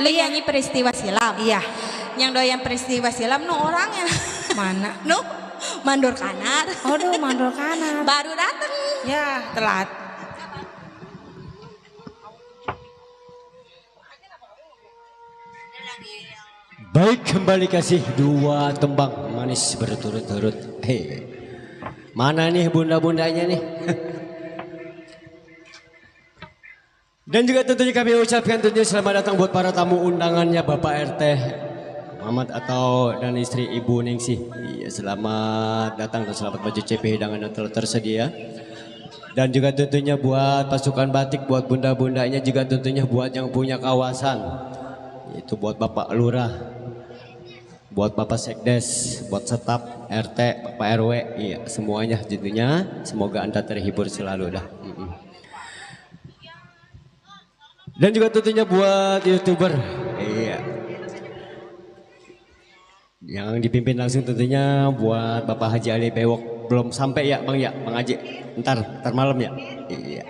Lu nyanyi peristiwa silam. Iya. Yang doyan peristiwa silam nu orangnya. Mana? Nu mandor kanar. Aduh, mandor kanan. Baru dateng. Ya, telat. Baik, kembali kasih dua tembang manis berturut-turut. Hei, mana nih bunda-bundanya nih? Dan juga tentunya kami ucapkan tentunya selamat datang buat para tamu undangannya Bapak RT Muhammad atau dan istri Ibu Ningsih. Iya, selamat datang dan selamat mencicipi hidangan yang telah tersedia. Dan juga tentunya buat pasukan batik, buat bunda-bundanya, juga tentunya buat yang punya kawasan. Itu buat Bapak Lurah, buat Bapak Sekdes, buat staf RT, Bapak RW, iya semuanya tentunya. Semoga Anda terhibur selalu dah. Dan juga tentunya buat YouTuber, iya. Yang dipimpin langsung tentunya buat Bapak Haji Ali Bewok. Belum sampai ya Bang Haji, ntar malam ya. Iya.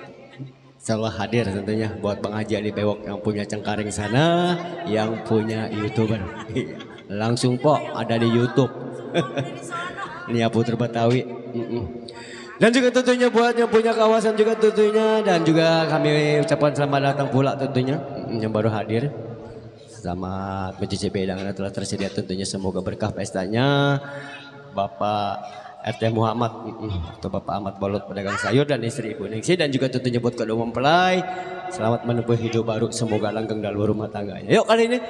Insyaallah hadir tentunya buat Bang Haji Ali Bewok yang punya Cengkareng sana, yang punya YouTuber. Langsung po ada di YouTube. Ini Putra Betawi. Dan juga tentunya buat yang punya kawasan juga tentunya, dan juga kami ucapkan selamat datang pula tentunya yang baru hadir. Selamat mencicipi hidangan yang telah tersedia tentunya, semoga berkah pestanya. Bapak RT Muhammad atau Bapak Ahmad Balot pedagang sayur dan istri Ibu Ningsih, dan juga tentunya buat kedua mempelai selamat menempuh hidup baru, semoga langgeng dalam rumah tangganya. Yuk kali ini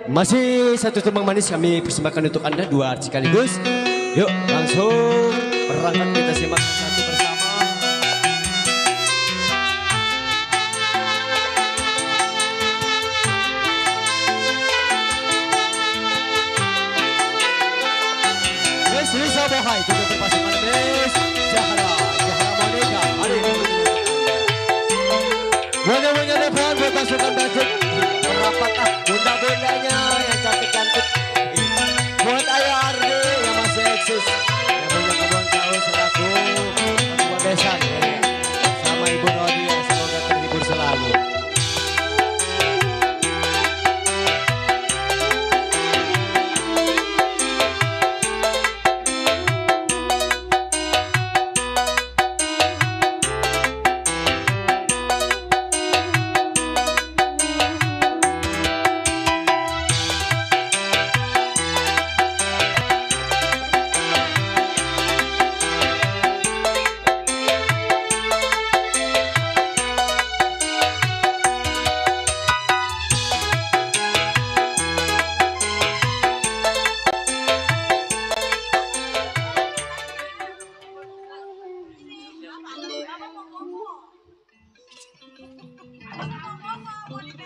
masih satu tembang manis kami persembahkan untuk Anda, dua artis sekaligus. Yuk langsung berangkat kita simak satu bersama. Lisa Bohai juga terpasukan Miss Jahara Monika. Bunda-bunda depan buat pasukan batik. Berapakah bunda-bundanya yang cantik-cantik? Buat Ayah Ardi yang masih eksis, yang punya kebun tahu selaku ketua desa, sama Ibu Rodi yang semoga terhibur selalu.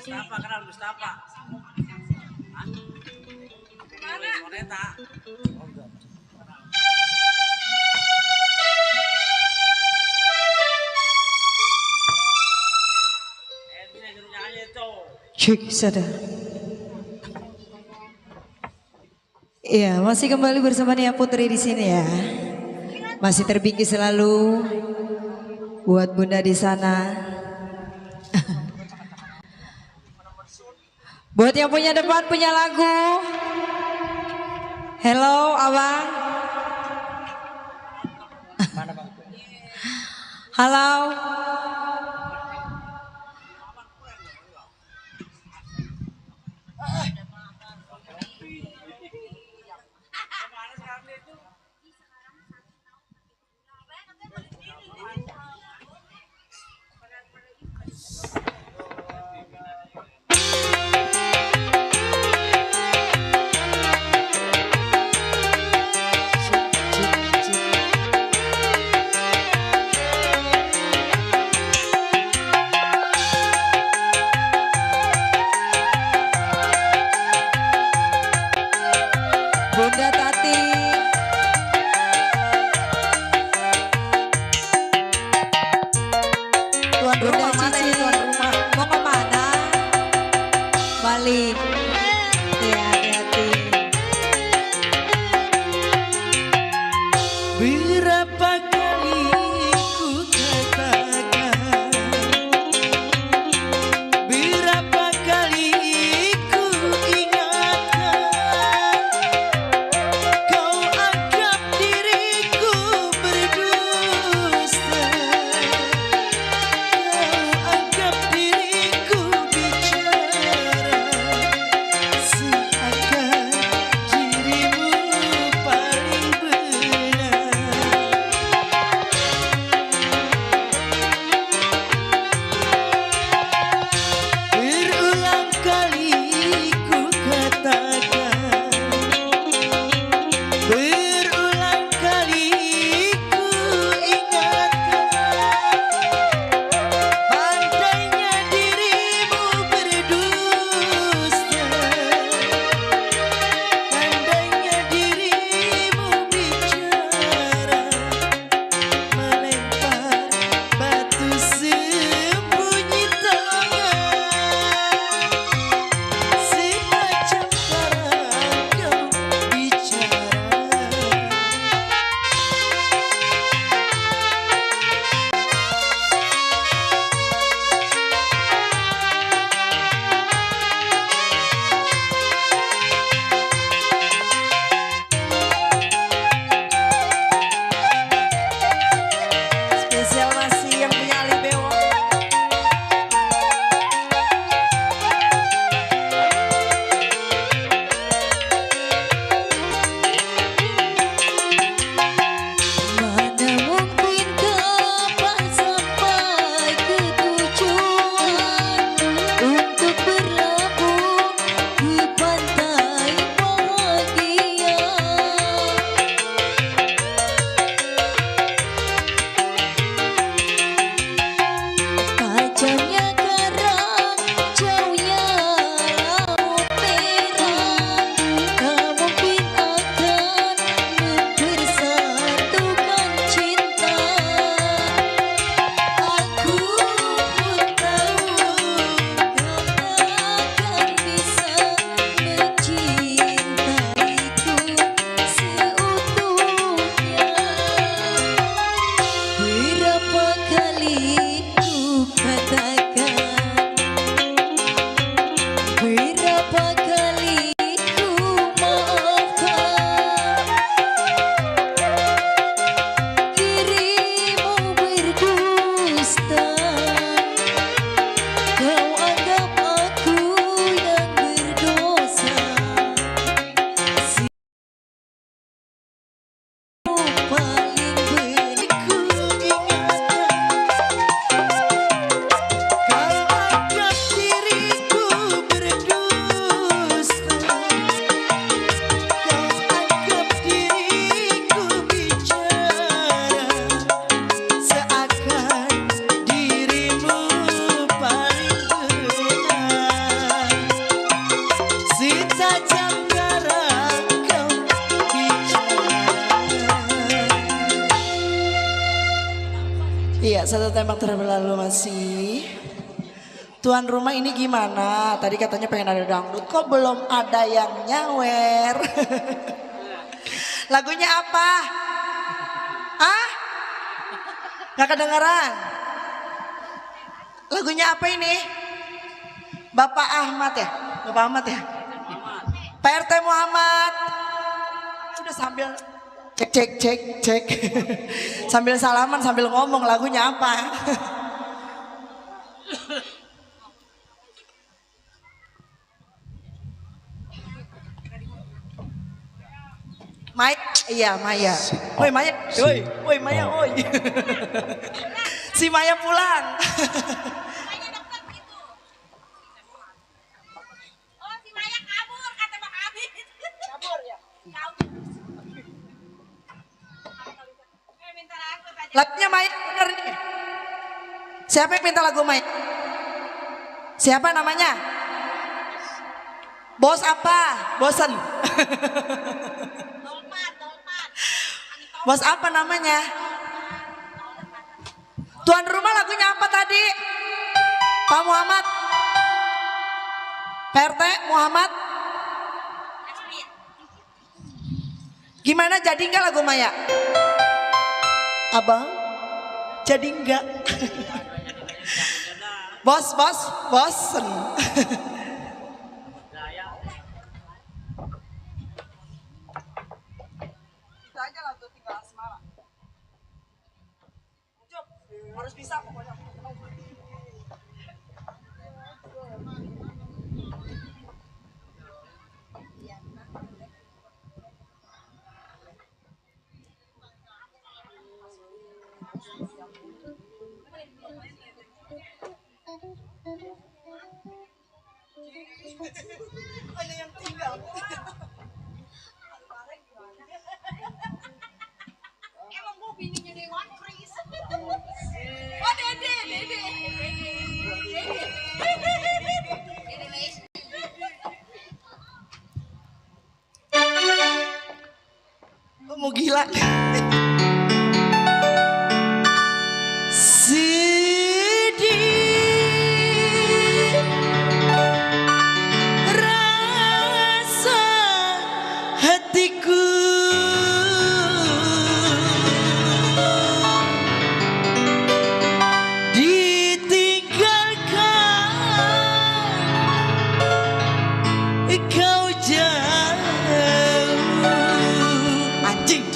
Mustafa, kenal Mustafa? Mana? Moneta. Cek sada. Iya, masih kembali bersama Nia Putri di sini ya. Masih terbingkis selalu buat Bunda di sana. Buat yang punya depan punya lagu. Hello, Abang. Halo. Bunda Tati. Tuan rumah mana ini tuan rumah? Mau kemana? Balik. Ya, hati-hati. Berapa kali ku katakan, berapa kali ku satu tembak terlalu masih. Tuan rumah ini gimana? Tadi katanya pengen ada dangdut, kok belum ada yang nyawer? Lagunya apa? Ah? Gak kedengeran? Lagunya apa ini? Bapak Ahmad ya? Bapak Ahmad ya? PRT Muhammad. Udah sambil cek. Sambil salaman sambil ngomong lagunya apa? Maya, iya Maya. Woi Maya, woi Maya, woi. Si Maya pulang. Lagunya Maya bener nih. Siapa yang minta lagu Maya? Siapa namanya? Bos apa? Bosen. Bos apa namanya? Tuan rumah lagunya apa tadi? Pak Muhammad? PRT Muhammad? Gimana, jadi enggak lagu Maya? Abang? Jadi enggak? Bosen. Kita aja lagu tinggal asmara. Harus bisa pokoknya. Ada yang tinggal. Emang gue bininya Dewan Kris. Oh Dede. Mau gila. Anjing.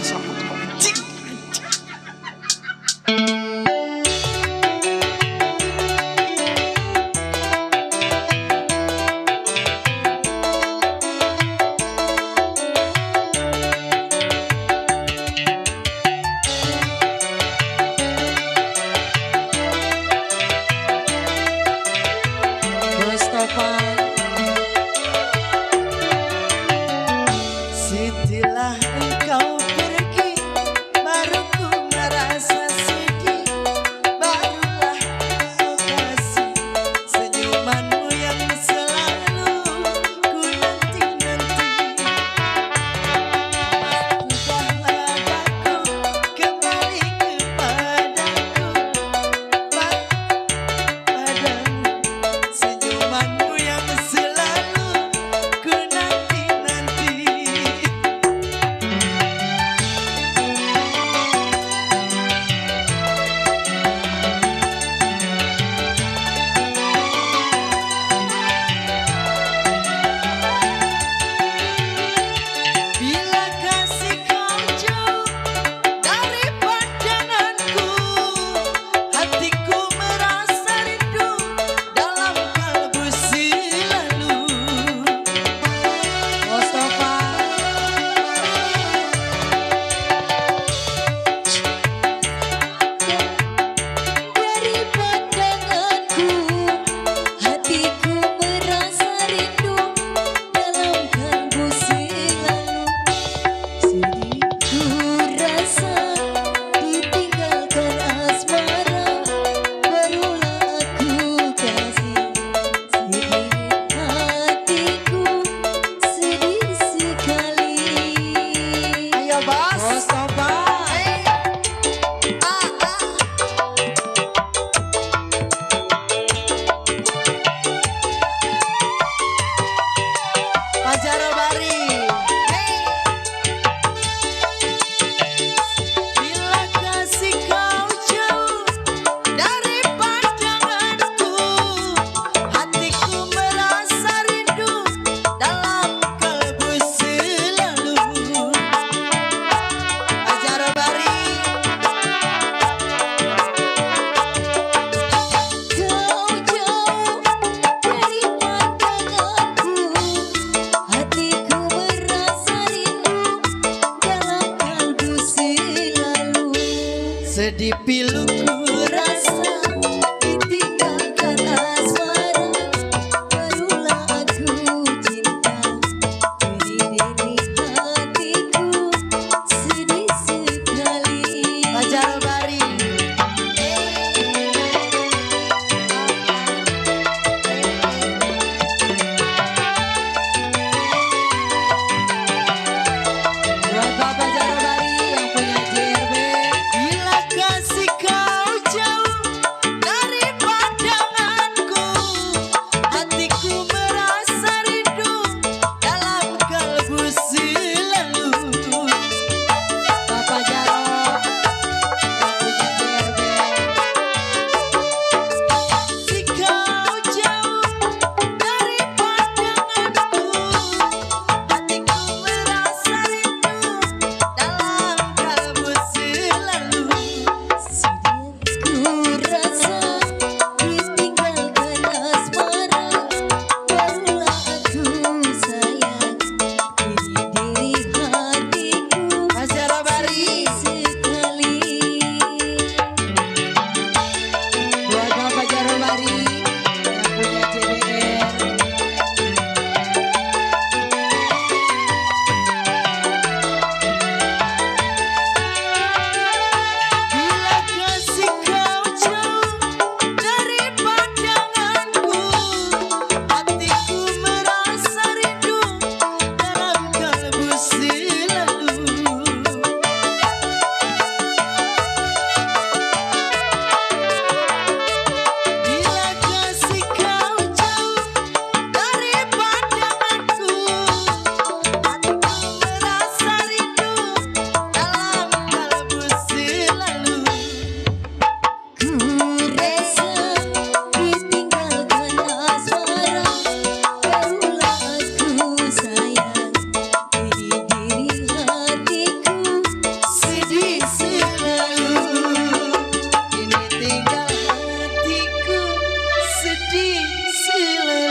Dipiluku rasa ditinggalkan asmara, barulah aku cinta. Berdiri hatiku sedih sekali. Fajar Bari. Buat Bapak Jarobari yang punya JRB. Bila kasih kau jauh dari pandanganku, hatiku merasa rindu dalam kalbu selalu. Bapak Jaro yang punya JRB. Si kau jauh dari pandanganku, hatiku merasa rindu dalam kalbu selalu. Ku rasa ditinggalkan asmara, barulah aku sayang. Berdiri hatiku Mas Jarobari. sekali. Buat Bapak Jarobari yang punya JBR. Bila kasih kau jauh dari pandanganku, hatiku merasa rindu dalam kalbu selalu. Bila kasih kau jauh dari pandanganku, hatiku merasa rindu dalam kalbu selalu. Ku rasa ditinggalkan asmara, barulah aku sayang. Berdiri hatiku Sedih selalu, kini tinggal hatiku sedih selalu.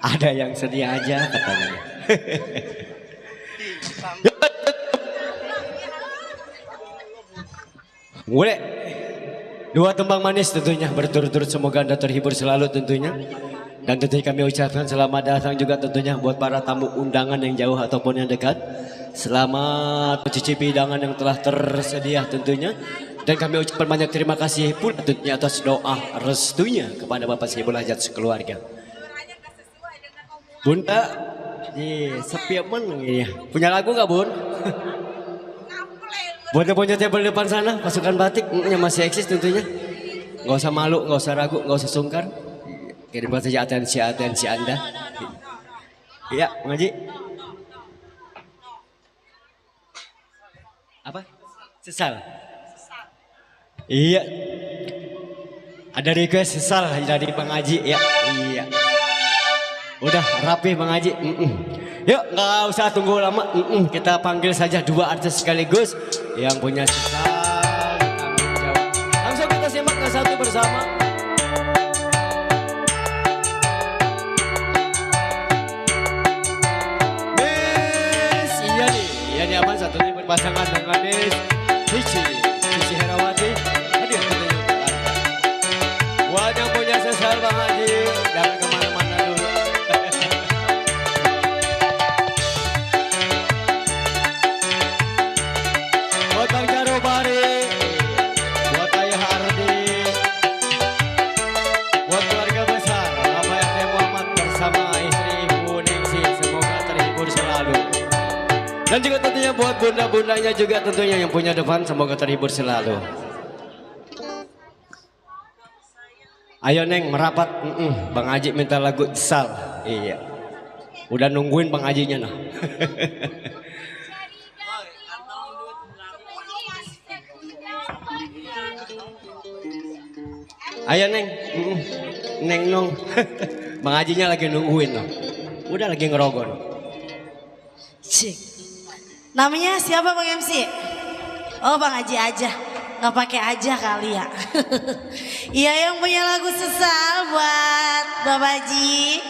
Ada yang sedih aja katanya. Mulai dua tembang manis tentunya berturut-turut, semoga Anda terhibur selalu tentunya. Dan tentunya kami ucapkan selamat datang juga tentunya buat para tamu undangan yang jauh ataupun yang dekat. Selamat mencicipi hidangan yang telah tersedia tentunya. Dan kami ucapkan banyak terima kasih pula tentunya atas doa restunya kepada Bapak Saiful Hajat sekeluarga. Bunda, sepi men ini. Punya lagu gak Bun? Buat table depan sana, pasukan batik yang masih eksis tentunya. Gak usah malu, gak usah ragu, gak usah sungkan. Kirimkan saja atensi Anda. Iya, Bang Haji. Apa? Sesal. Iya. Ada request sesal dari Bang Haji ya. Iya. Udah rapi Bang Haji. Yuk nggak usah tunggu lama. Kita panggil saja dua artis sekaligus yang punya sesal. Tanggung jawab. Langsung kita simak ke satu bersama. Miss iya nih apa satu ini berpasangan dengan Miss Cici Herawati. Hadir tentunya untuk Anda. Buat yang punya sesal Bang Haji, jangan kemana-mana dulu. Buat Bang Jarobari, buat Ayah Ardi, buat keluarga besar Bapak RT Muhammad bersama istri Ibu Ningsi, semoga terhibur selalu. Dan juga tentunya buat bunda-bundanya juga tentunya yang punya depan, semoga terhibur selalu. Ayo Neng merapat, Bang Haji minta lagu Sal. Iya. Udah nungguin Bang Hajinya nah. Ayo Neng, Neng Nong. Bang Hajinya lagi nungguin loh. Udah lagi ngerogoh. Cik. Namanya siapa Bang MC? Oh Bang Haji aja. Nggak pakai aja kali ya. Iya yang punya lagu sesal buat Bapak Haji.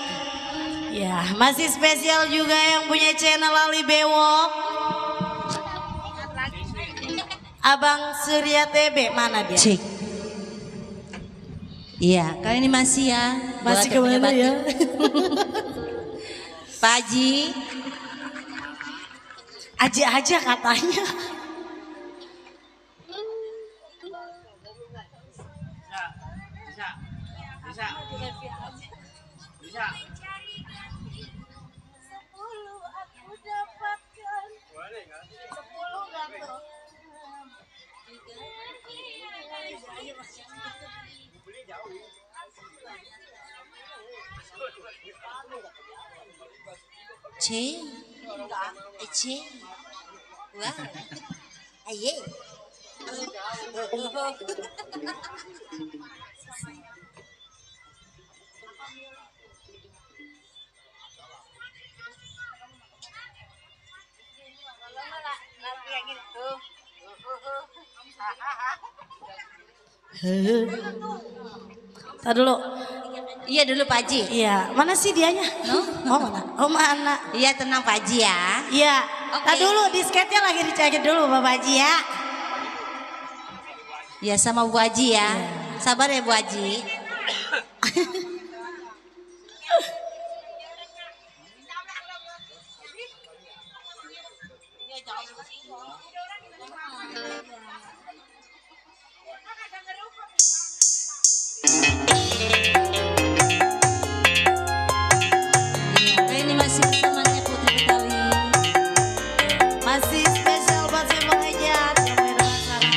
Ya, masih spesial juga yang punya channel Ali Bewok. Abang Surya TB, mana dia? Cik. Iya, kali ini masih ya. Masih buat yang punya kemana ya? batik. Pak Haji. Aja katanya. Bisa. Cik. Cik. Wah. Aye. Tadi dulu. Iya dulu Pak Haji. Iya, mana sih dianya? Oh mana? Oh mana? Iya tenang Pak Haji ya. Iya. Oke. Tadi dulu disketnya lagi dicari dulu Bapak Haji ya. Ya sama Bu Haji ya. Sabar ya Bu Haji. Iya, kali ini masih bersamanya Putri Betawi. Masih spesial buat si Bang Ejat yang main dengan Sarah.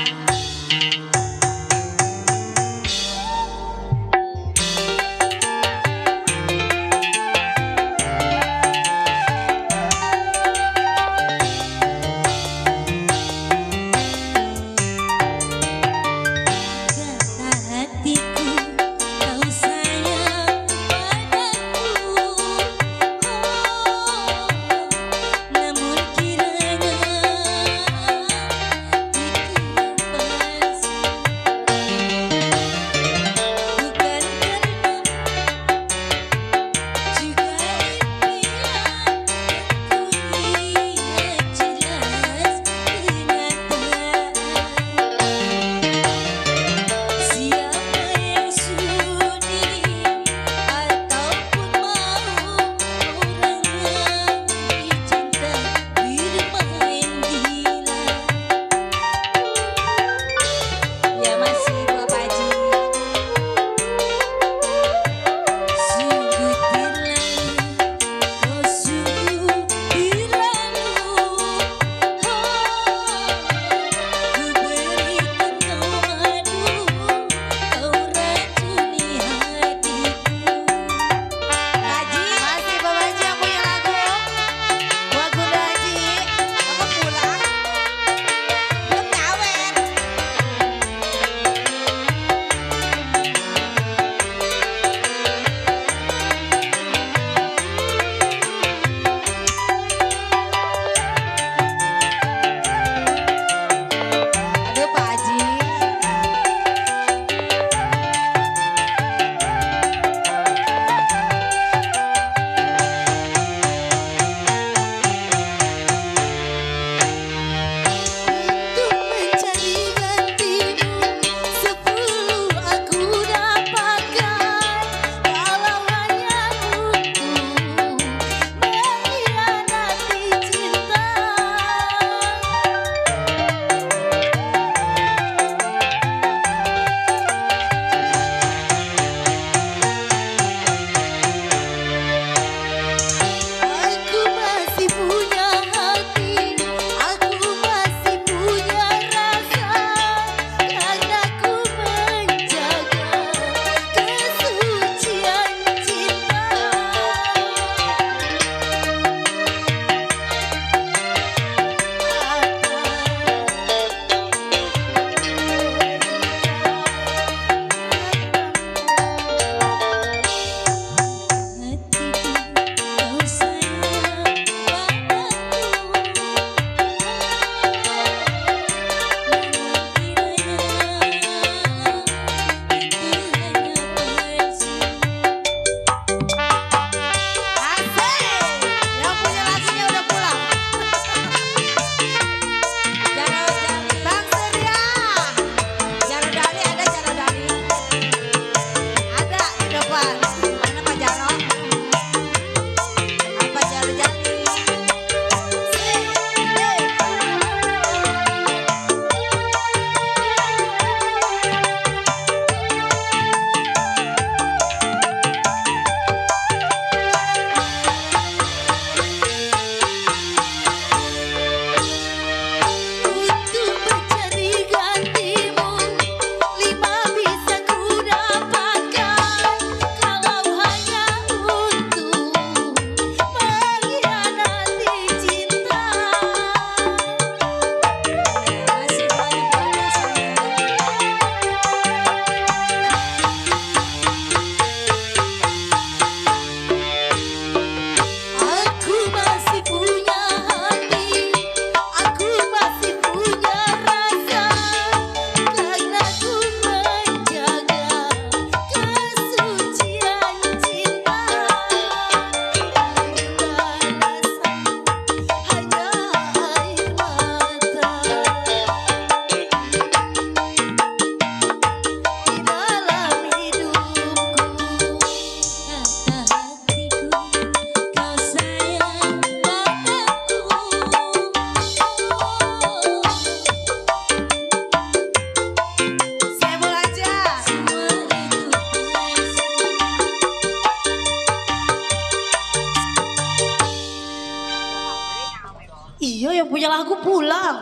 pulang.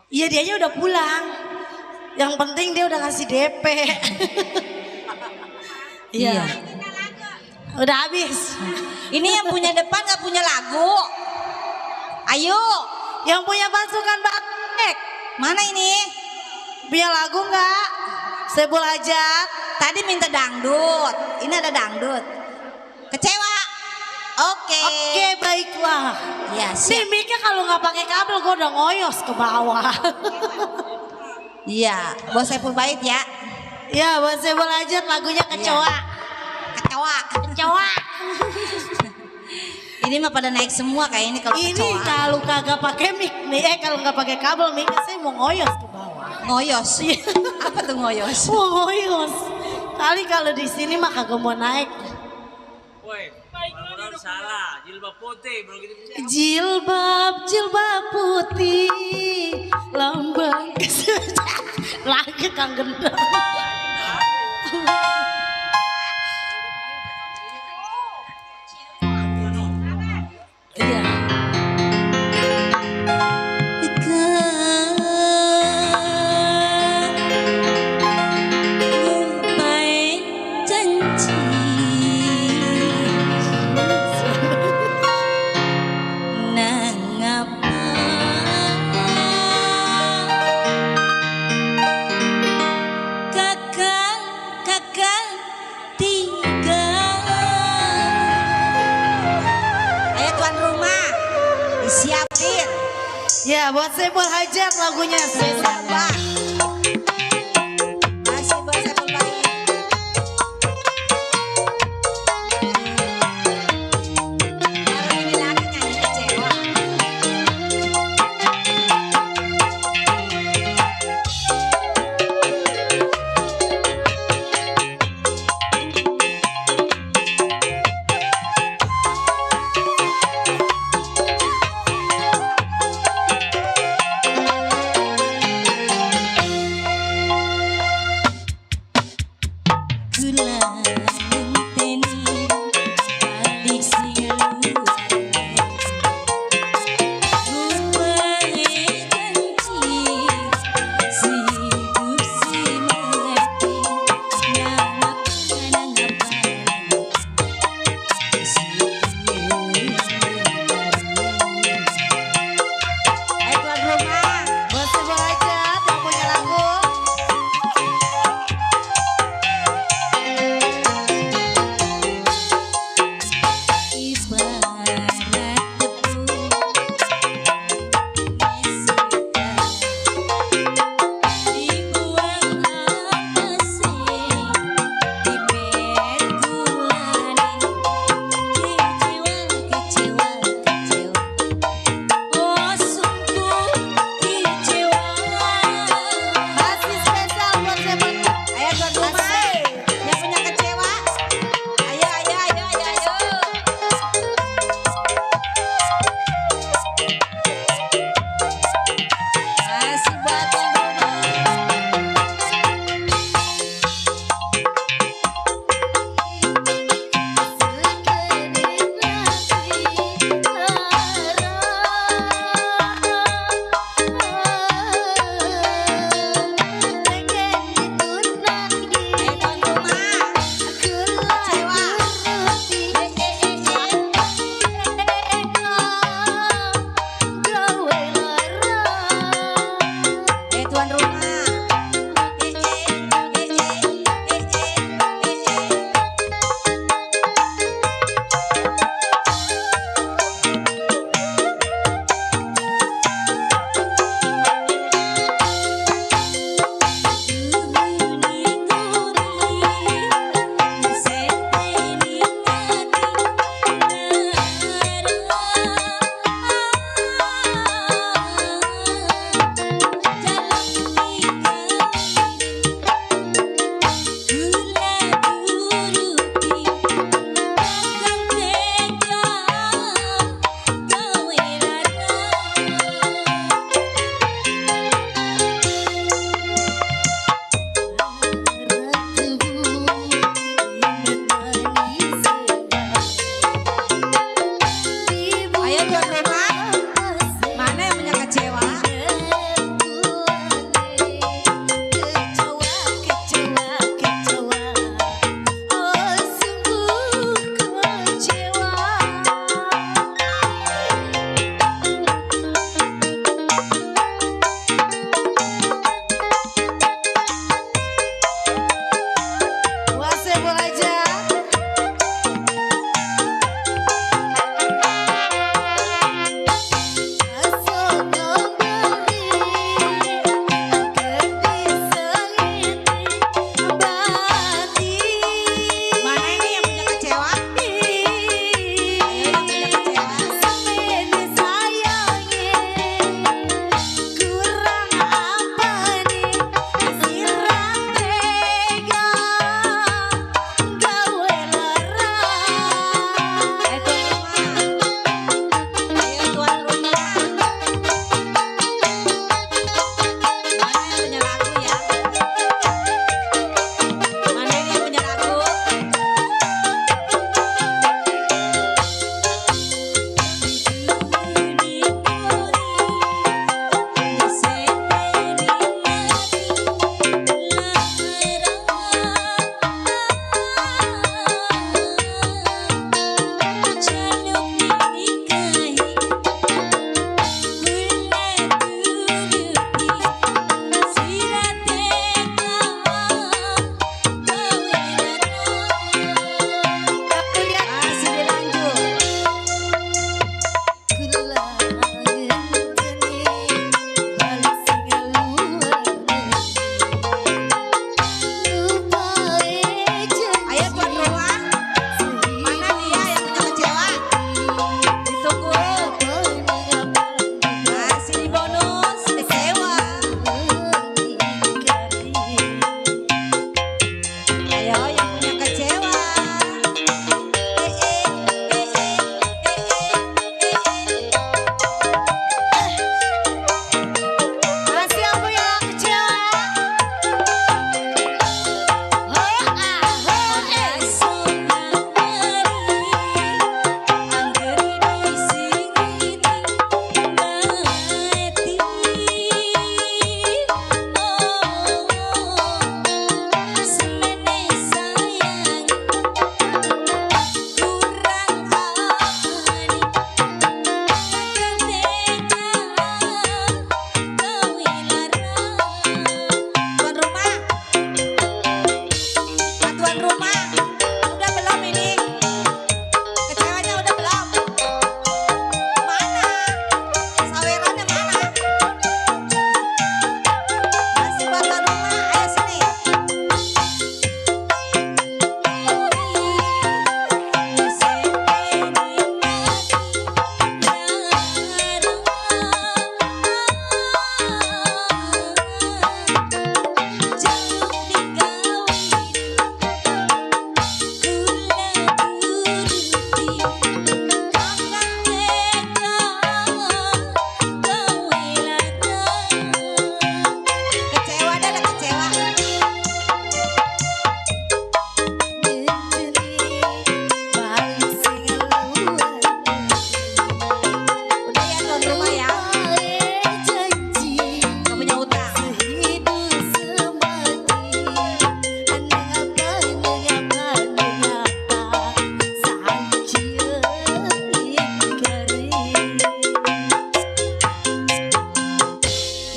Iya dianya udah pulang. Yang penting dia udah ngasih DP. Iya. Udah habis. Ini yang punya depan gak punya lagu. Ayo. Yang punya pasukan Batek. Mana ini? Punya lagu nggak? Sebul Hajat. Tadi minta dangdut. Ini ada dangdut. Kecewa. Oke. Oke baiklah. Ya Nih siap. mic-nya kalau nggak pakai kabel gue udah ngoyos ke bawah. Iya. Bos Saiful Bait ya. Ya buat Sebul Hajat lagunya kecoa. Kecoa. Kecoa. Ini mah pada naik semua kayak ini kalau Ini kecoa. kalau kagak pakai mic nih, kalau nggak pakai kabel mic saya mau ngoyos ke bawah. Ngoyos. Apa tuh ngoyos? Mau ngoyos. Kali kalau di sini mah kagak mau naik. Woi, orang salah. Jilbab putih baru gitu. Jilbab putih, lambang kesejahteraan. Lagi Kang Gendang. Iya. Siapin. Ya buat Sebul Hajat lagunya spesial. Siapa? Masih buat Saiful Bait. Baru ini lagi nyanyi kecewa.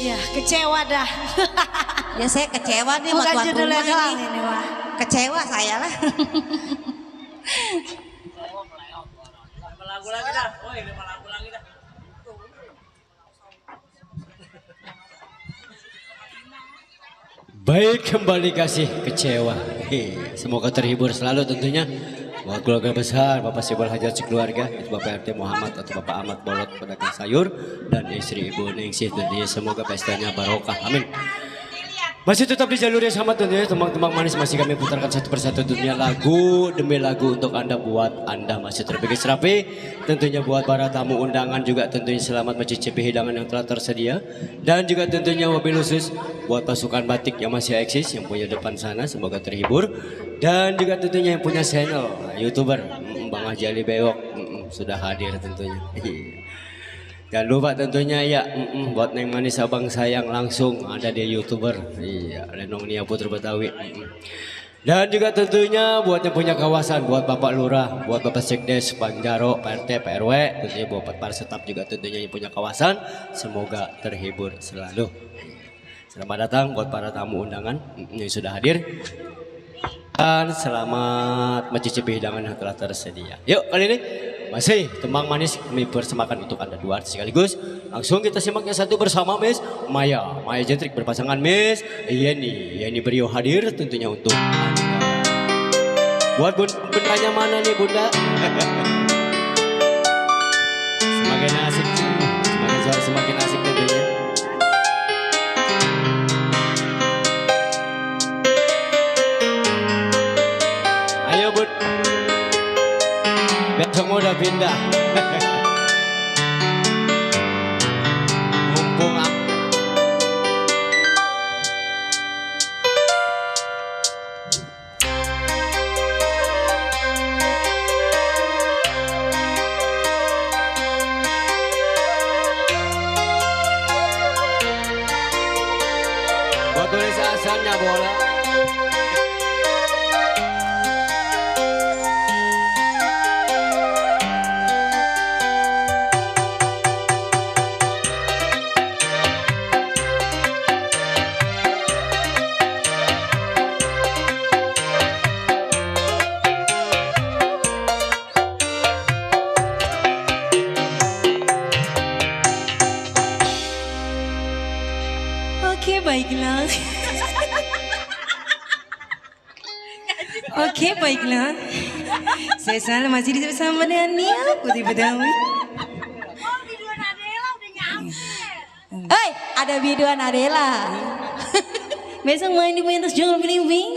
Iya, kecewa dah. Ya saya kecewa nih sama Bukan tuan judulnya rumah doang ini. ini mah. Kecewa saya lah. Lima lagu lagi dah. Woi, 5 lagu lagi dah. Baik, kembali kasih kecewa. Semoga terhibur selalu tentunya. Buat keluarga besar, Bapak Sibol Hajat sekeluarga, itu Bapak RT Muhammad atau Bapak Ahmad Bolot pedagang sayur, dan istri Ibu Ningsih tentunya. Semoga pestanya barokah. Amin. Masih tetap di jalur yang sama tentunya, teman-teman manis masih kami putarkan satu persatu tentunya lagu demi lagu untuk Anda, buat Anda masih terbikin rapi. Tentunya buat para tamu undangan juga tentunya selamat mencicipi hidangan yang telah tersedia. Dan juga tentunya mobil khusus buat pasukan batik yang masih eksis, yang punya depan sana, semoga terhibur. Dan juga tentunya yang punya channel YouTuber, Bang Haji Ali Bewok sudah hadir tentunya. Jangan lupa tentunya ya buat Neng Manis Abang Sayang langsung ada di YouTuber. Iya, Lenong Nia Putra Betawi. Dan juga tentunya buat yang punya kawasan, buat Bapak Lurah, buat Bapak Sekdes, Pak Jaro, Pak RT, Pak RW, tentunya buat para staf juga tentunya yang punya kawasan, semoga terhibur selalu. Selamat datang buat para tamu undangan yang sudah hadir. Dan selamat mencicipi hidangan yang telah tersedia. Yuk kali ini masih tembang manis kami persembahkan untuk Anda dua artis sekaligus. Langsung kita simak yang satu bersama Miss Maya Jentrik berpasangan Miss Yeni Brio hadir tentunya untuk Anda. Buat bundanya mana nih bunda? Semakin asik, semakin asik tentunya. Ayo bud, besok mau udah pindah. Mumpung buat tulis asalnya bola. Oke, baiklah. Oke, baiklah. Saya selalu masih bersama dengan Nia Putri Betawi. Hei, ada biduan Adela. Besok main di pentas Jungle Belimbing.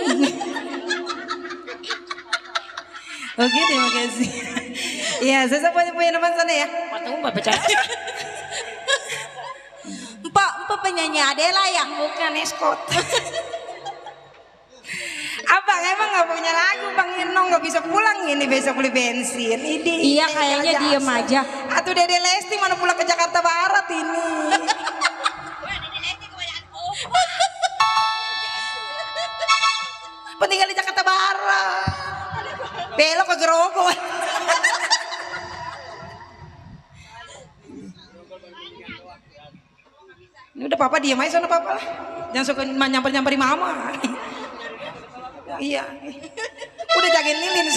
Oke, terima kasih. Ya, saya punya nama sana ya. Empok penyanyi Adela ya? Bukan escort. Abang emang nggak punya lagu, Bang Inong nggak bisa pulang ini besok beli bensin. Iya, kayaknya diem aja. Atau Dede Lesti mana pulang ke Jakarta Barat ini. Pentinggal di Jakarta Barat. Belok ke Grogol. Ini udah papa diam aja sana papa lah. Jangan suka nyamper-nyamperin mama. Iya. Udah jagain lilin.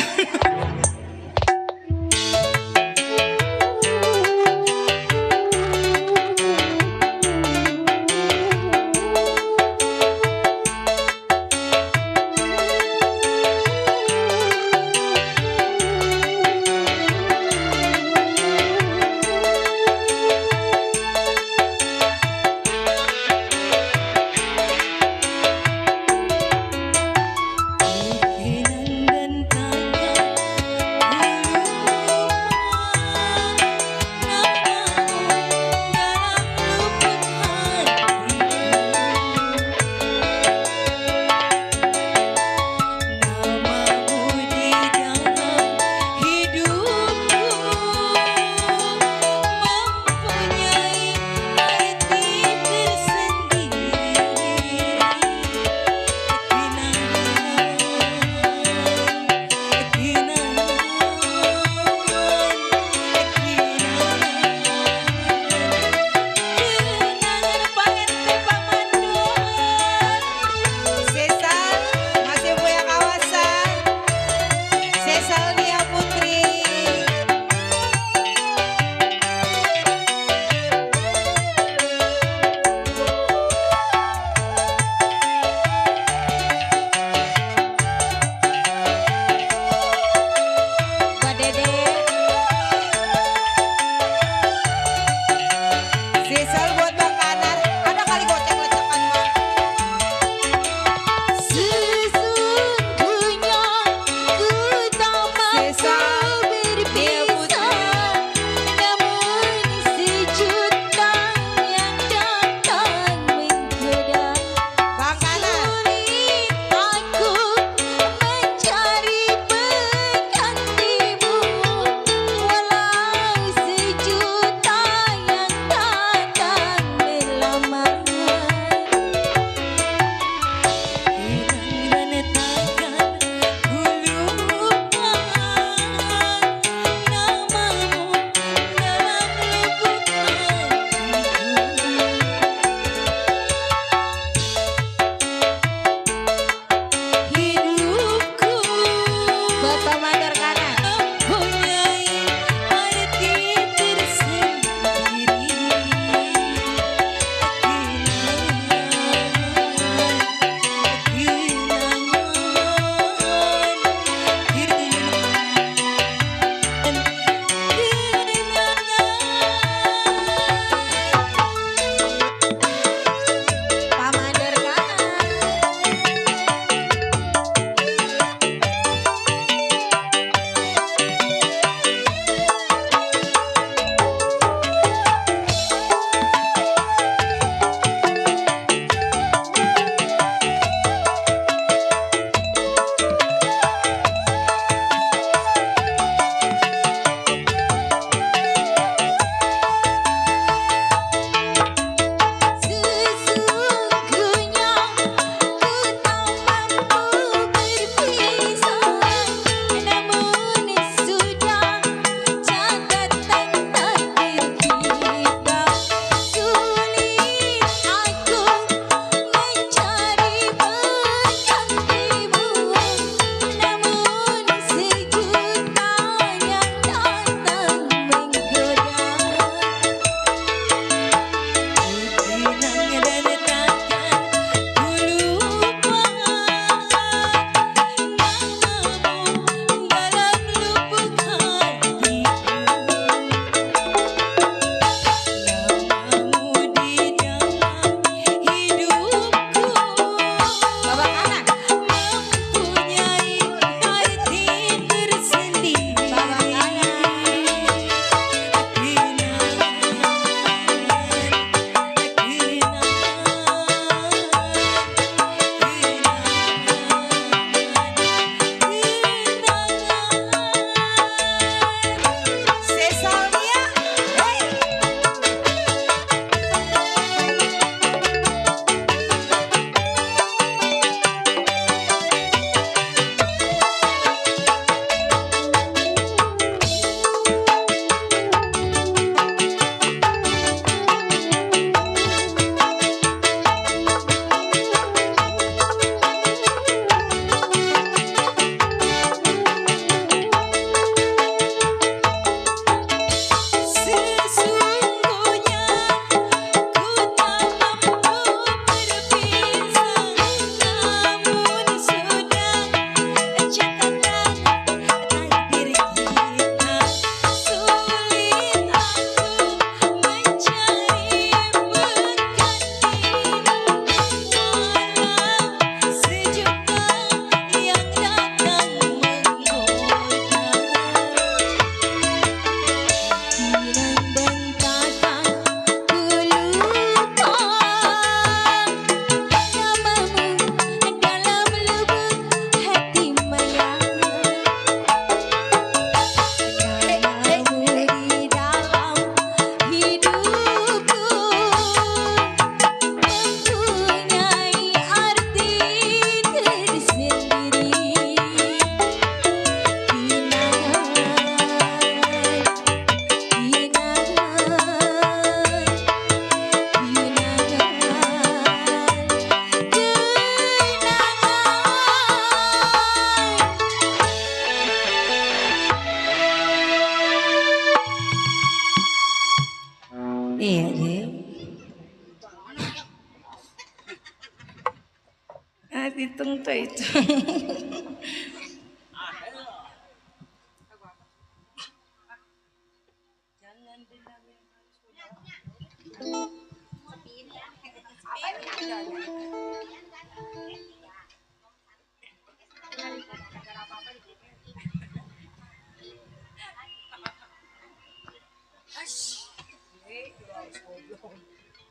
Nah, hitung tuh itu.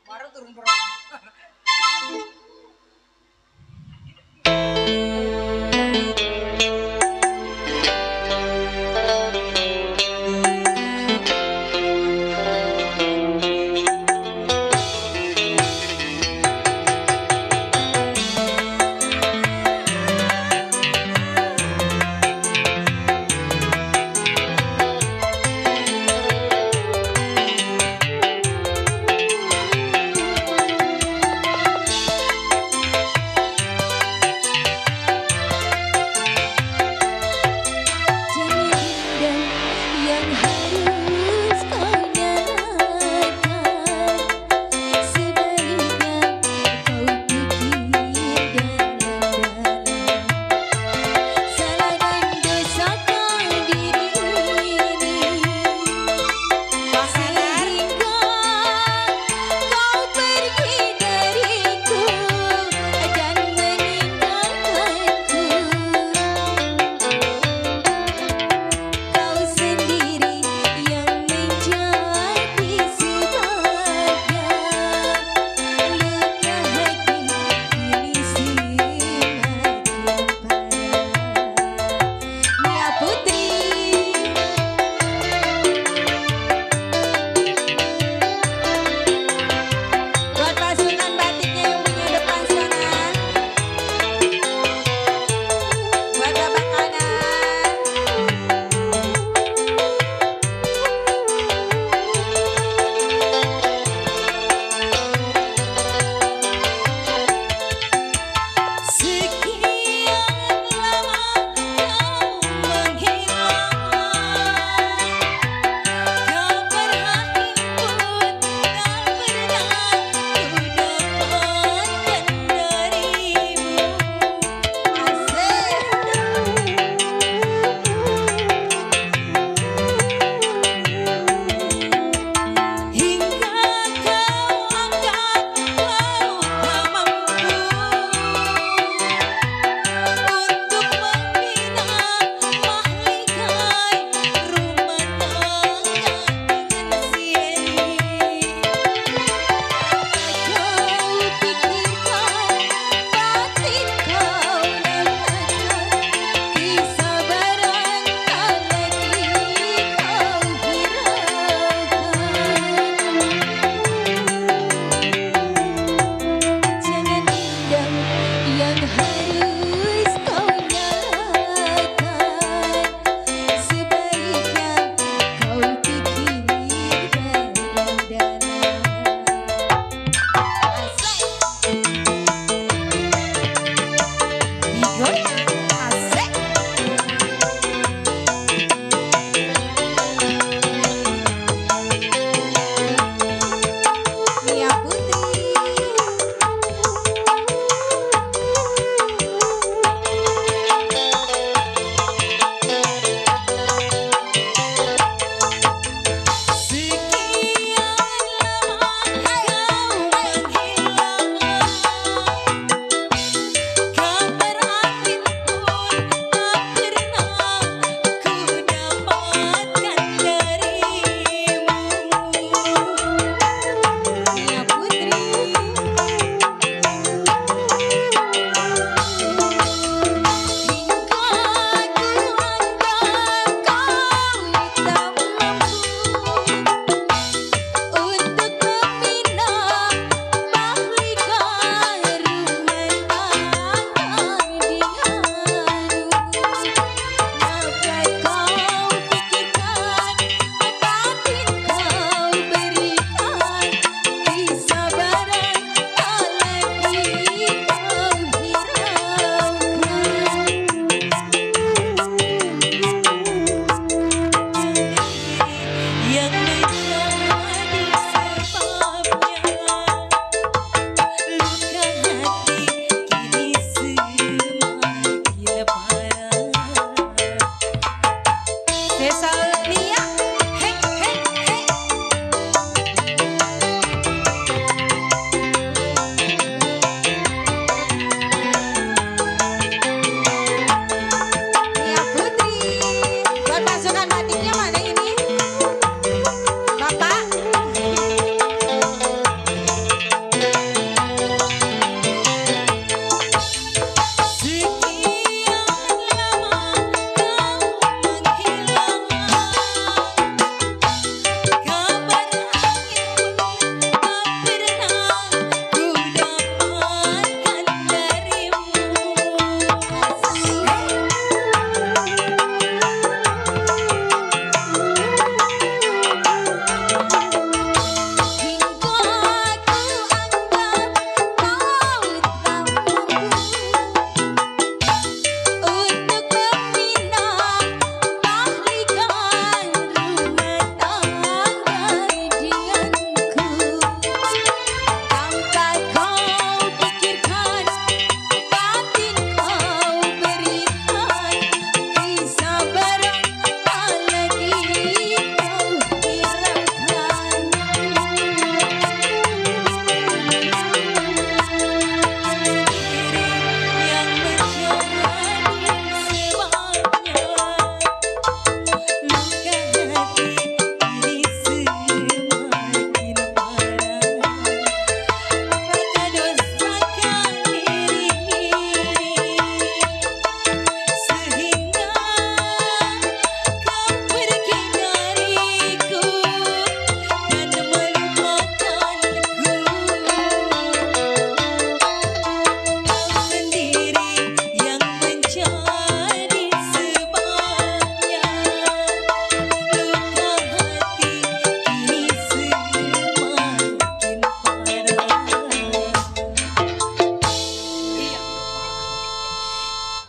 Baru turun berapa?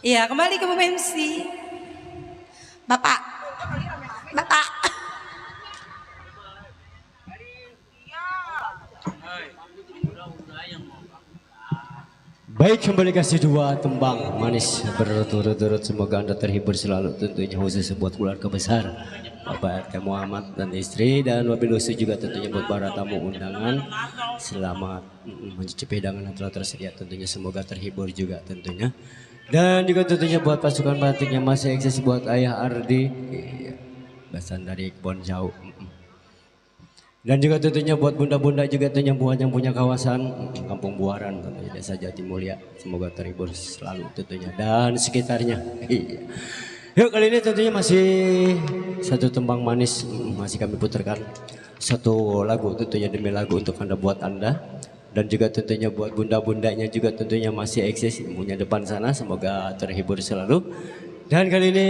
Iya, kembali ke Bu MC. Bapak. Bapak. Baik, kembali kasih dua tembang manis berturut-turut. Semoga Anda terhibur selalu, tentunya khusus buat keluarga besar Bapak RT Muhammad dan istri, dan wabil khusus juga tentunya buat para tamu undangan. Selamat mencicipi hidangan yang telah tersedia, tentunya semoga terhibur juga tentunya. Dan juga tentunya buat pasukan batik yang masih eksis, buat Ayah Ardi, bahasan dari kebon jauh. Dan juga tentunya buat bunda-bunda juga tentunya buat yang punya kawasan Kampung Buaran, tentunya Desa Jatimulya. Semoga terhibur selalu tentunya dan sekitarnya. Iya. Yuk, kali ini tentunya masih satu tembang manis masih kami putarkan. Satu lagu tentunya demi lagu untuk Anda, buat Anda. Dan juga tentunya buat bunda-bundanya juga tentunya masih eksis punya depan sana. Semoga terhibur selalu. Dan kali ini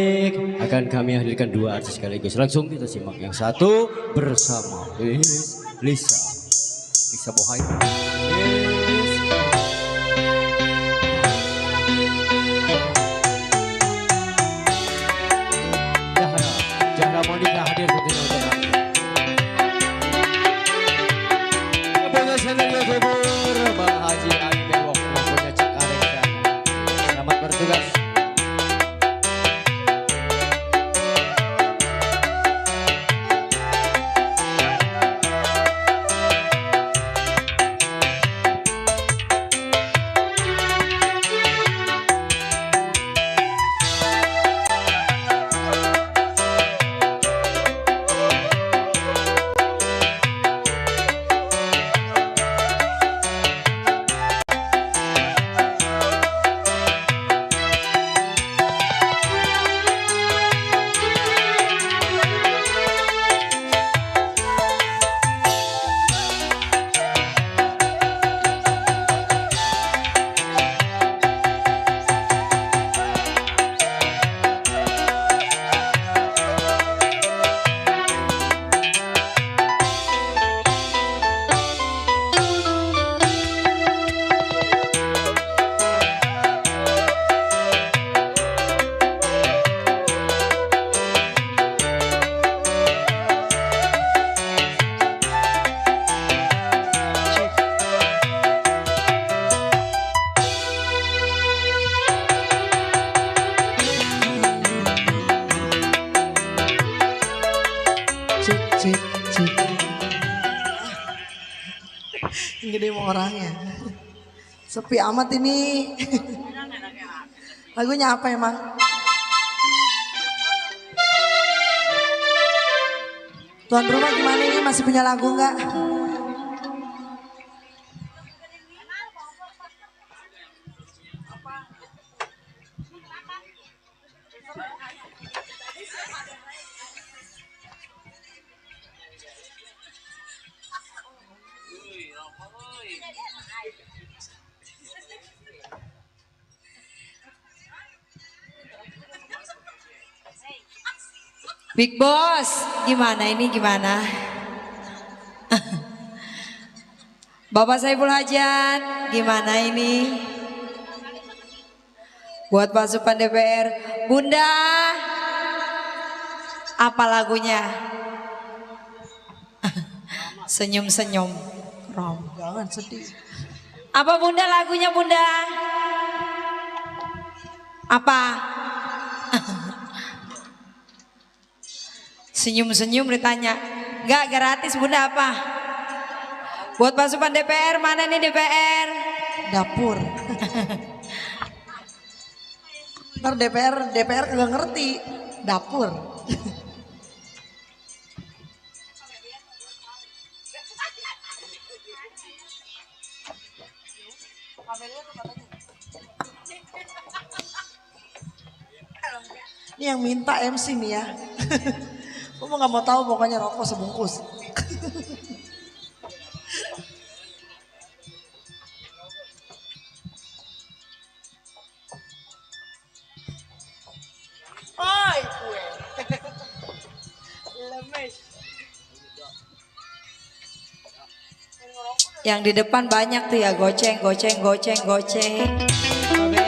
akan kami hadirkan dua artis sekaligus. Langsung kita simak yang satu bersama Lisa Bohai. Zahra Monica hadir tentunya untuk kami. Punya channel YouTuber Bang Haji Ali Bewok, punya Cengkareng. Selamat bertugas. Gede mau orangnya. Sepi amat ini. Lagunya apa emang? Tuan rumah gimana ini, masih punya lagu nggak? Big Boss, gimana ini gimana? Bapak Saiful Hajat, gimana ini? Buat pasukan DPR, Bunda, apa lagunya? Senyum-senyum, Rom. Jangan sedih. Apa Bunda lagunya Bunda? Apa? Senyum-senyum ditanya. Enggak, gratis Bunda apa? Buat pasukan DPR, mana nih DPR? Dapur. Ntar DPR kagak ngerti. Dapur. Ini yang minta MC nih ya. Gue mau gak mau tahu, pokoknya rokok sebungkus. Oi, kue. Lemes. Yang di depan banyak tuh ya, goceng, goceng, goceng, goceng. Babe.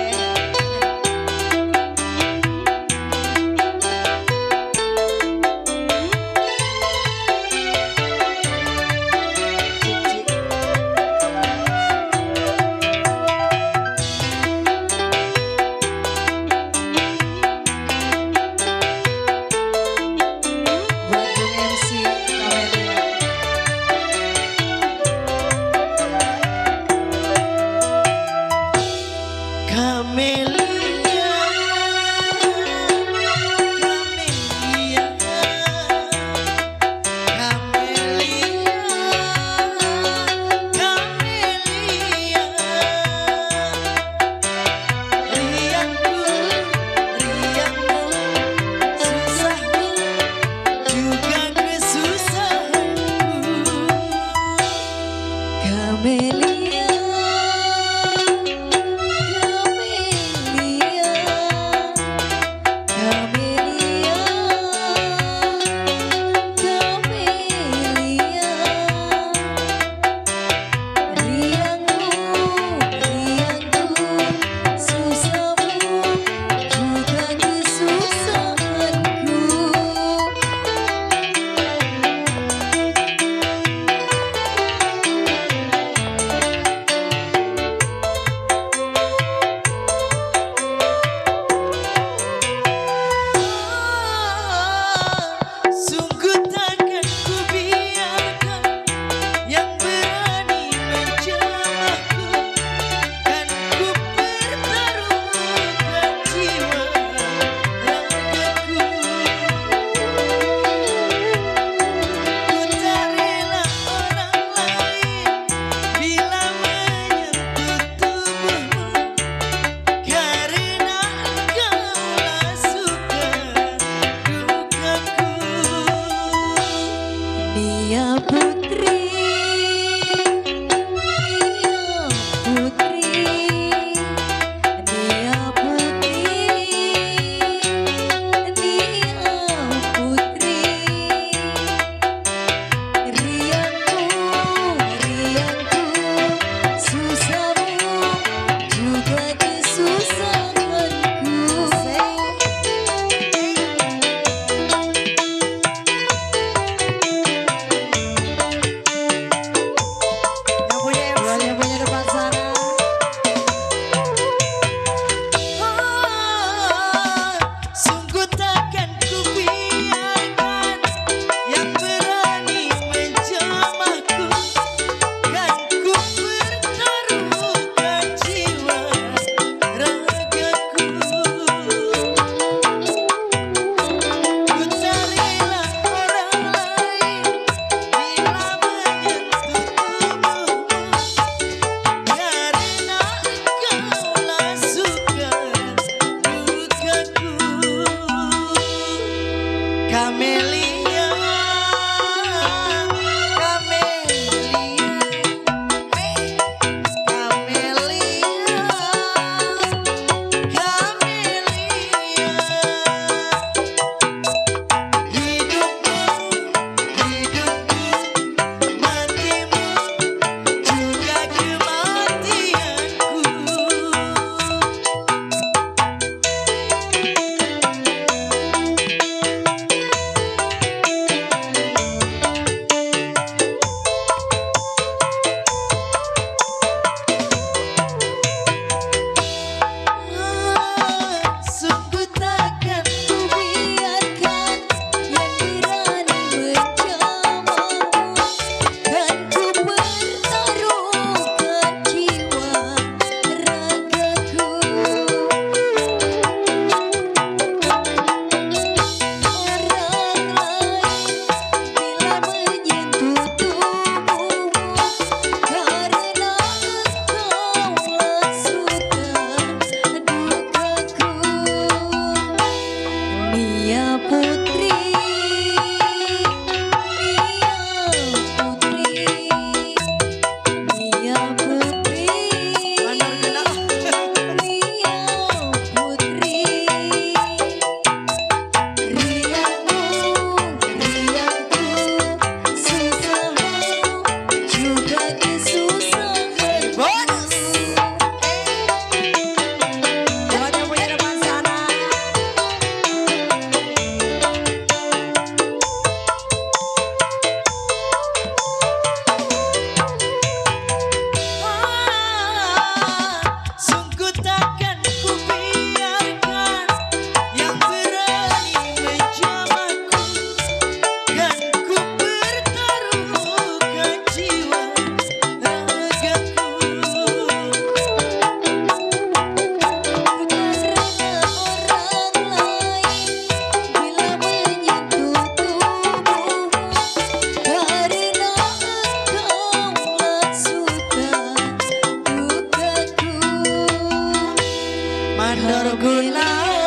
Nur Gunawan.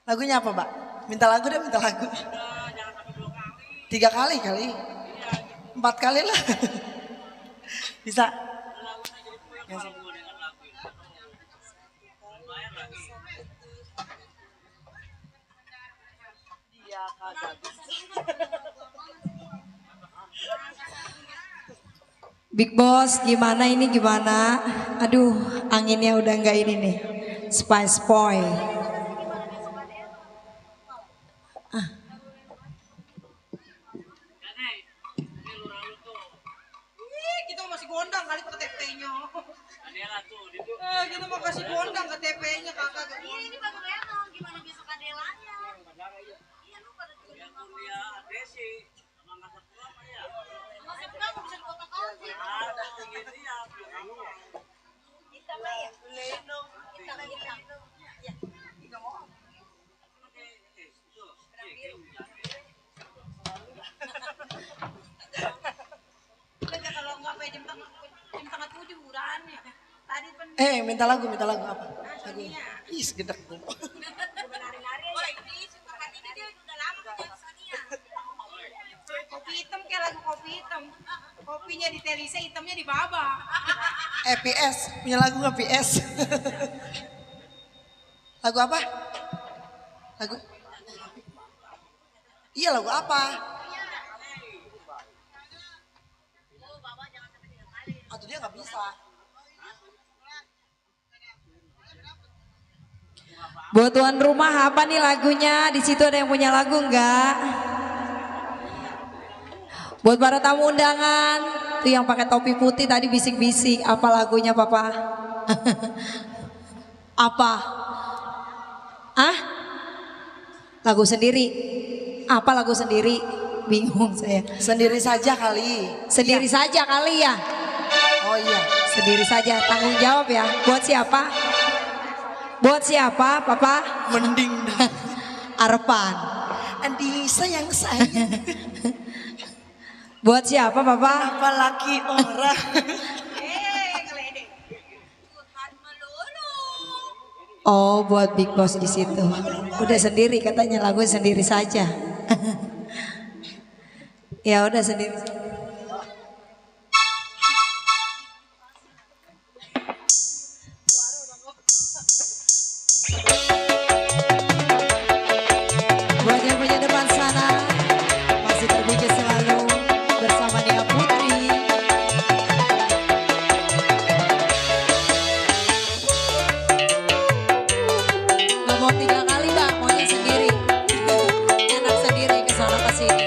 Lagunya apa, Mbak? Minta lagu deh, minta lagu. 3 kali kali. 4 kali lah. Bisa. Big Boss, gimana ini gimana? Aduh, anginnya udah nggak ini nih. Spice Boy. Kita masih gondang kali pakai TP-nya. Adela tuh, itu. Kita mau kasih gondang ke TP-nya kakak. Ini baru Lenong, gimana besok Adelanya? Iya lu pada Ya kuliah Desi, sama nggak sekolah apa ya? masih kamu bisa di kota Kalti. Aduh, gitu ya. Kamu. Kita mah ya. Lenong. Kita lagi Lenong. Ya. Kalau nggak sampai jam tengah 7 udahannya. Tadi pen Minta lagu apa? Lagu. Ih, segedek gue. Nari-nari aja. Ini suka ini dia udah lama kerja Sania. kopi hitam kayak lagu kopi hitam. Kopinya di Telisa, hitamnya di Baba. PS, punya lagu nggak PS? Lagu apa? Lagu? Iya, lagu apa? Atau dia nggak bisa? Buat tuan rumah apa nih lagunya? Di situ ada yang punya lagu nggak? Buat para tamu undangan, tuh yang pakai topi putih tadi bisik-bisik, apa lagunya Papa? Apa? Ah? Lagu sendiri? Apa lagu sendiri? Bingung saya. Sendiri saja kali. Sendiri saja kali ya? Oh iya. Sendiri saja, tanggung jawab ya. Buat siapa? Buat siapa, Papa? Mending dah. Arpan. Andi sayang saya. Buat siapa, Papa? Apalagi orang. Ngeledek. Oh, buat Big Boss di situ. Udah sendiri katanya lagu sendiri saja. Ya udah sendiri. Buat yang punya depan sana masih terbicara selalu bersama Nia Putri. Gak mau 3 kali Mbak, maunya sendiri. Enak sendiri ke sana ke sini.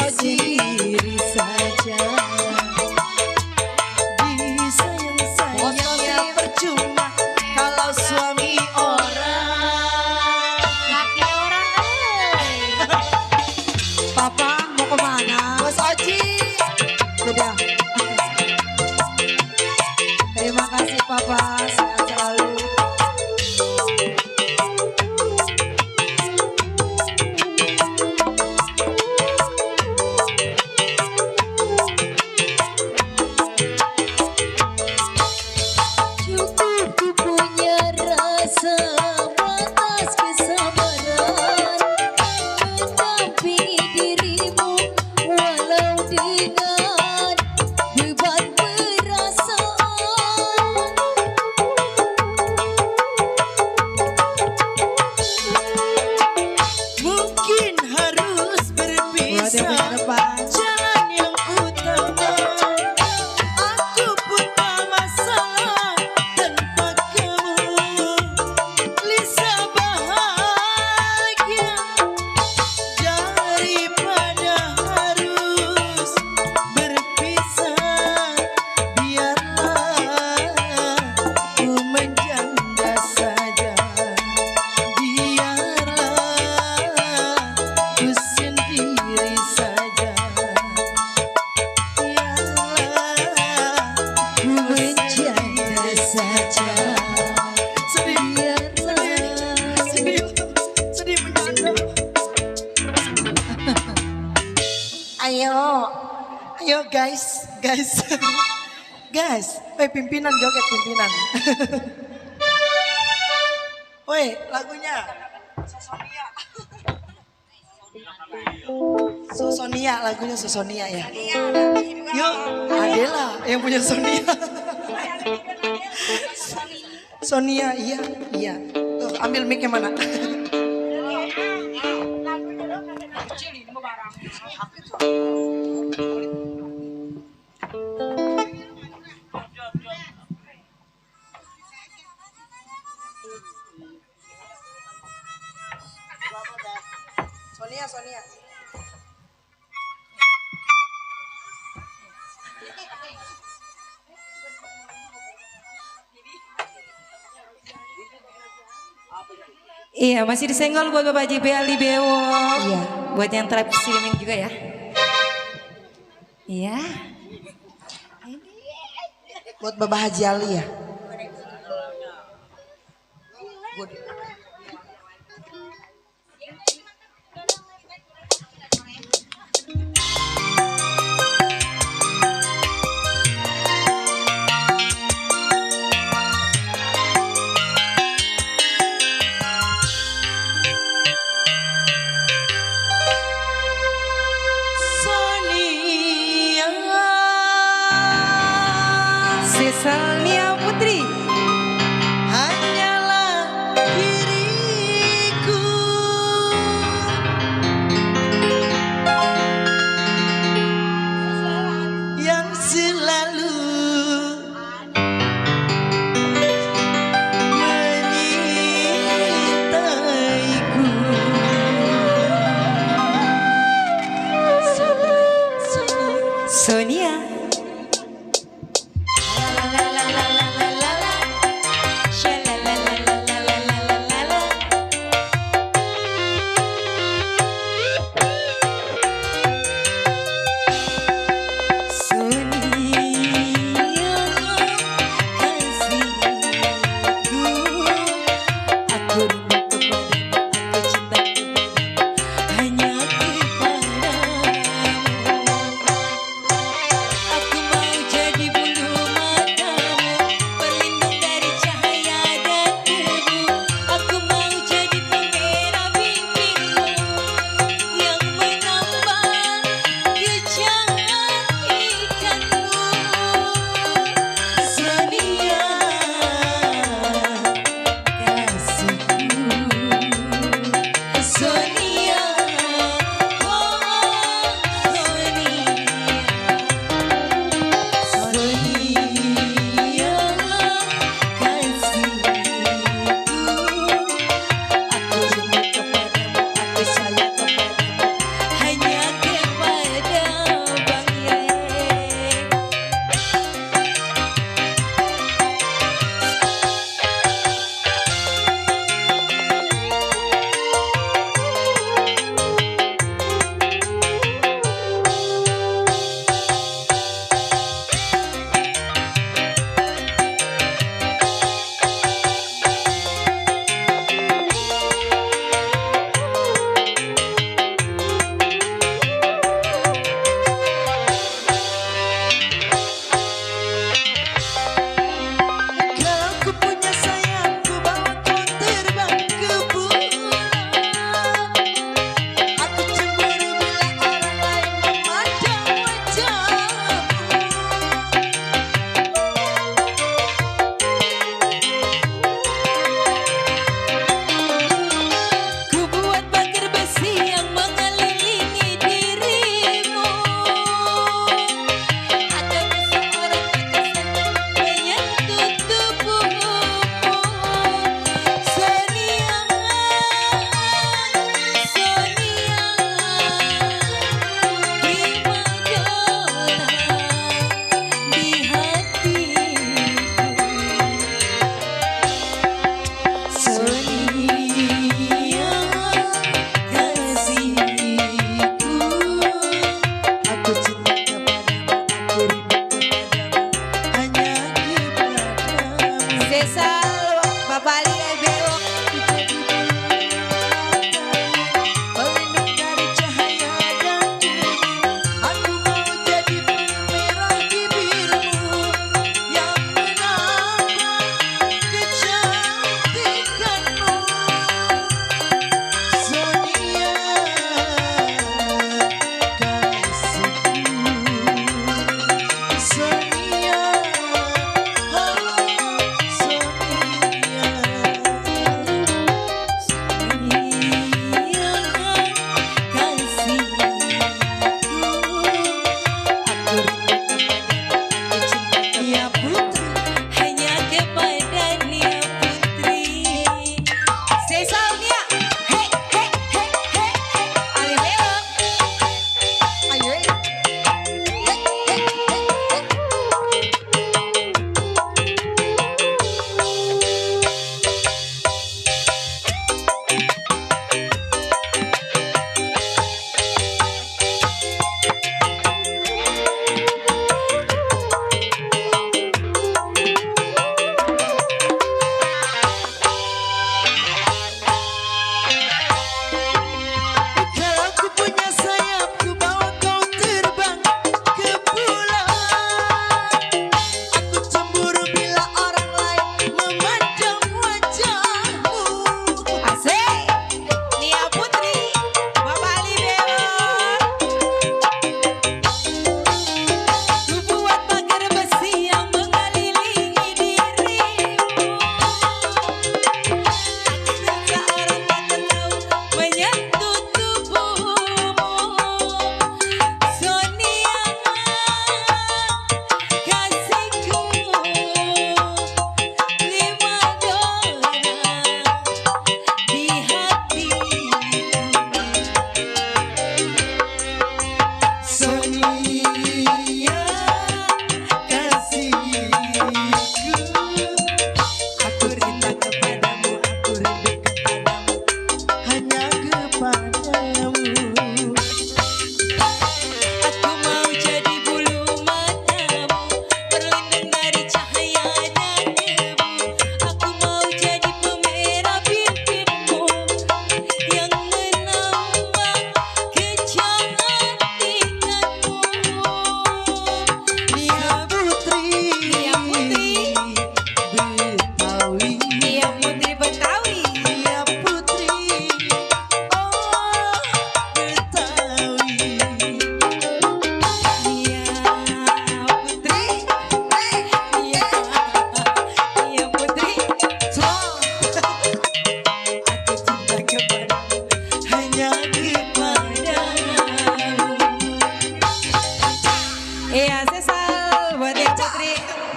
sendiri saja. Disayang-sayangnya percuma kalau suami orang. Laki orang Papa mau kemana? Bos Oji. Sudah. Terima kasih Papa, sehat selalu. Cukup ku punya rasa batas kesabaran mendampingi dirimu walau dengan beban perasaan. Mungkin harus Buat yang punya berpisah. depan. Jalan yang utama. Aku pun tak masalah tanpa kamu. Lisa bahagia daripada harus berpisah. Biarlah ku menjanda saja. Biarlah ku sendiri saja. Biarlah ku Menjanda saja. sedih, sedih, sedih menjanda. Ayo, ayo guys, guys, pimpinan joget pimpinan. Woi, lagunya Sosonia, lagunya Sosonia ya. Yuk, Adela yang punya Sonia. Sonia, iya, iya. Tuh, ambil mic-nya mana? Sonia. Iya, masih disenggol buat Bapak JB Ali Bewok. Iya. Buat yang terakhir streaming juga ya. Iya. Buat Bapak Haji Ali ya. Sonia. Sesalnia Putri. Hanyalah diriku yang selalu menyintaiku. Sonia.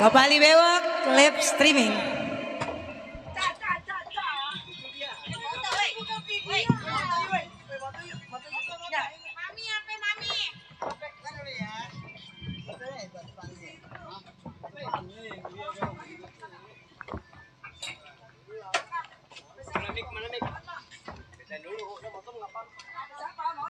Bapak Ali Bewok live streaming.